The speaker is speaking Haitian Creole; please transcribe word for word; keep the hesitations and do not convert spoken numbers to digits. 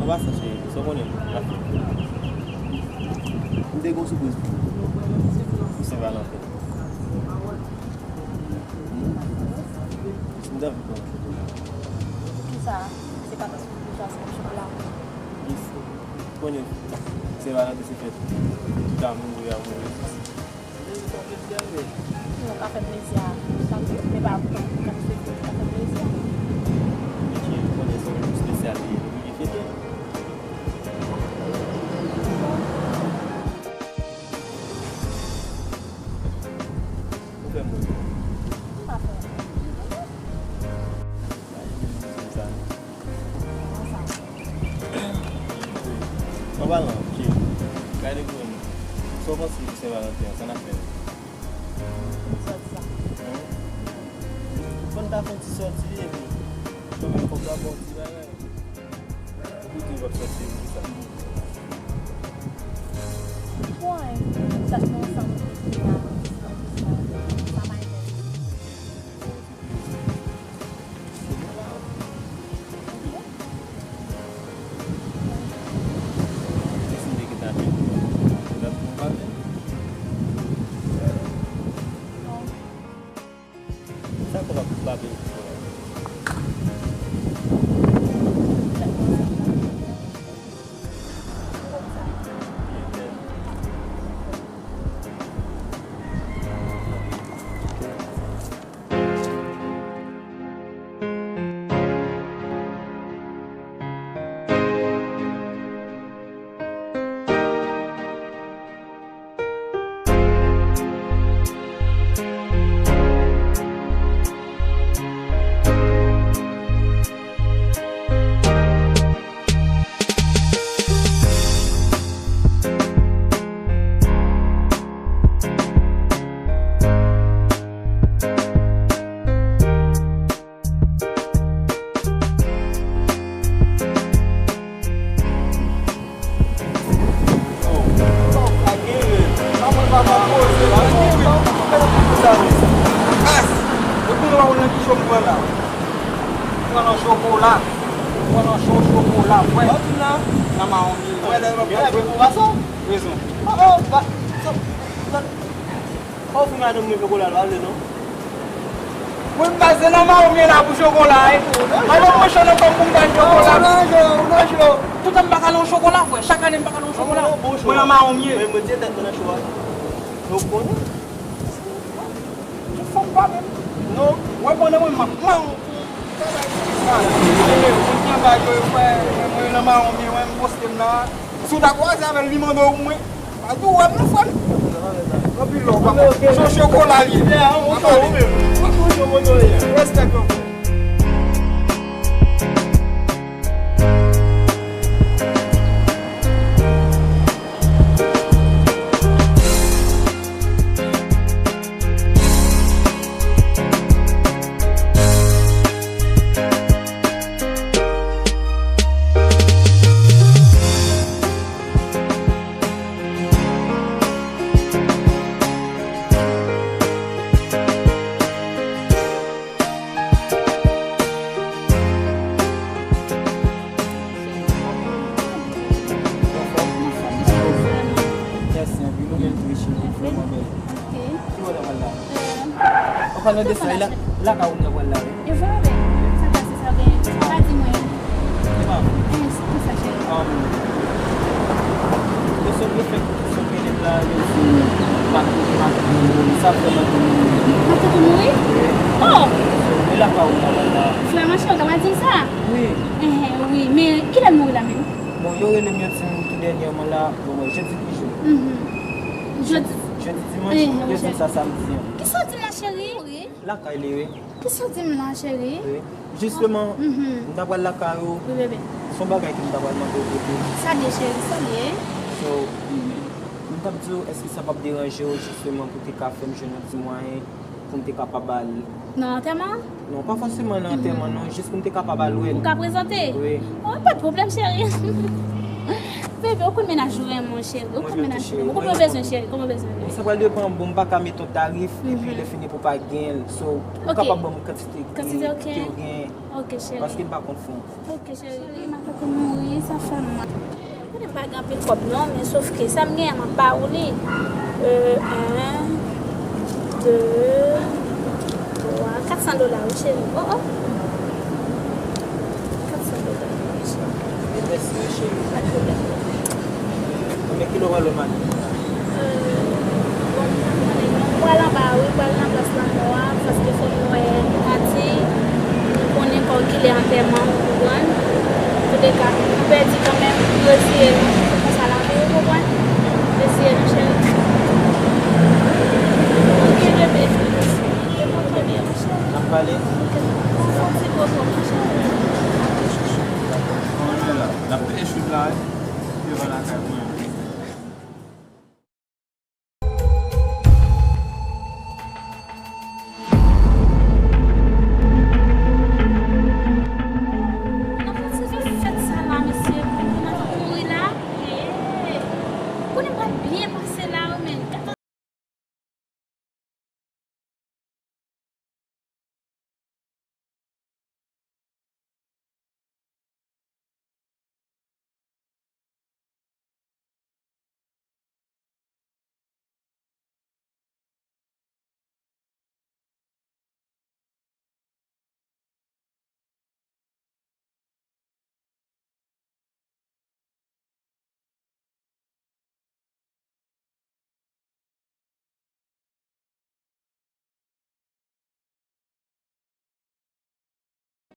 An pasan, cheri, sa w konnen, n ap fè. M te gen yon sipriz pou ou pou Sen Valanten. Hmm? M t anvi pran yon chokola. Poukisa? Se pa paske w vle chwazi yon chokola? Yes. Konnen Sen Valanten se fèt tout amoure, amourez. Li fè w plezi a vre. Ou ka fè plezi a chak jou, men pa pou ka fè plezi a. Men cheri, ou konnen se yon jou espesyal li ye, nou oblije fete. Ou fè m wè. M pa fè. An palan, cheri, gade pou mwen. Sa w panse pou Sen Valanten an, sa n ap fè? Sòti sa. Hein? Fò n ta fè yon ti sòti, epi, kanmenm, fòk n ta fè yon ti bagay. Ou di w ap sòti, epi sa. Bon, sa se ansanm, sa, sa, sa, sa, Pran nan chokola. Pran nan cho-, chokola, frè. Nan mawon li. Rezon. Ou ofri madanm mwen chokola, l pa vle non. Mwen m pase nan mawon m ye la pou chokola, wi. Madanm mwen cho nan kò m pou m ba l chokola. Tout an m pa ka nan chokola, frè. Chak ane m pa ka nan chokola. Mwen nan mawon m ye. Mwen, mwen te tèt mwen nan cho a. Nou konnen. Tout fanm pa menm. Non. Wè pandan mwen m ap mawon. Sa, mwen gen bagay yo, frè, mwen nan mawon m ye, mwen m poste m la. Si w ta kwaze avè l, li mande w pou mwen. Pa di w wè m non, frè m. Anpil love, papa. Cho-, chokola li ye. Respect, non. Mèsi anpil, ou menm tou, cheri, ou vrèman bèl. Ok. Ki bò n ap al la? Ou pa nan desann la, lakay ou m nan pral la, wi. E vre, wi. Sa pase, sa gen. Ou pa di mwen. E pa vre. Eh, se konsa, cheri. Um, yo sot reflèk sot mennen la, yo di, mak, mak, sa fè mak. Mak te mouri? Wi. Oh! So, e lakay ou m nan pral la. Frè, monchè, ou ta pral di m sa? Wi. Eh, wi. Men, kilè l mouri la menm? Bon, yo rele m, yo di m tou dènyèman la, bon, jedi ki jou. Mhm. Jedi. Jedi, dimanch, eh, yo di m sa samdi an. Kisa w di m la, cheri? Lakay li, wi. Kisa w di m la, cheri? Wi. Jisteman, mhm, m ta pral lakay ou. Wi, bebe. Se yon bagay ke m ta pral mande w, bebe. Sa l ye, cheri, sa l ye? So, mhm, m t ap di w, èske sa p ap deranje w, jisteman, pou te ka fè m jwenn yon ti mwayen pou m te kapab al. Nan antèman? Non, pa fòseman nan antèman, non, jis pou m te kapab al wè l. Ou ka prezante? Wi. Oh, pa de pwoblèm, cheri. Bebe, ou konn mennaj ou renmen, cheri. Ou konn mennaj ou renmen. Ou konn bezwen, cheri. Ou konn bezwen. Bon, sa pral depann, bon, m pa ka met yon tarif, epi lè fini pou pa gen l. So, ou kapab ban m kantite ke w gen. Ok, cheri. Paske m pa konn fon. Ok, cheri, m ap mouri, sa fè m mal. Mwen pa gen anpil kòb non, men sof ke sa m genyen m ap ba ou li. Euh, un, deux, trois, quatre cents dola wi cheri. Oh, oh. Quatre cents dola wi cheri. Mèsi wi cheri. Pa de pwoblèm. Konbyen kilo w pral ban m? Euh, bon, m pral anba wi, pral nan plas lanmò a, paske fò m wè Nati, m konnen kòkilè antèman, ou konprann? Antouleka, m pèdi kanmenm, m reziye nou, se konsa lavi, ou konprann? Reziye nou, cheri. Ok, bebe. Yo konprann byen, mon cheri. N ap pale? Ok. Fè yon ti popo, mon cheri. N ap peye chou la, wi. Devan lakay mwen.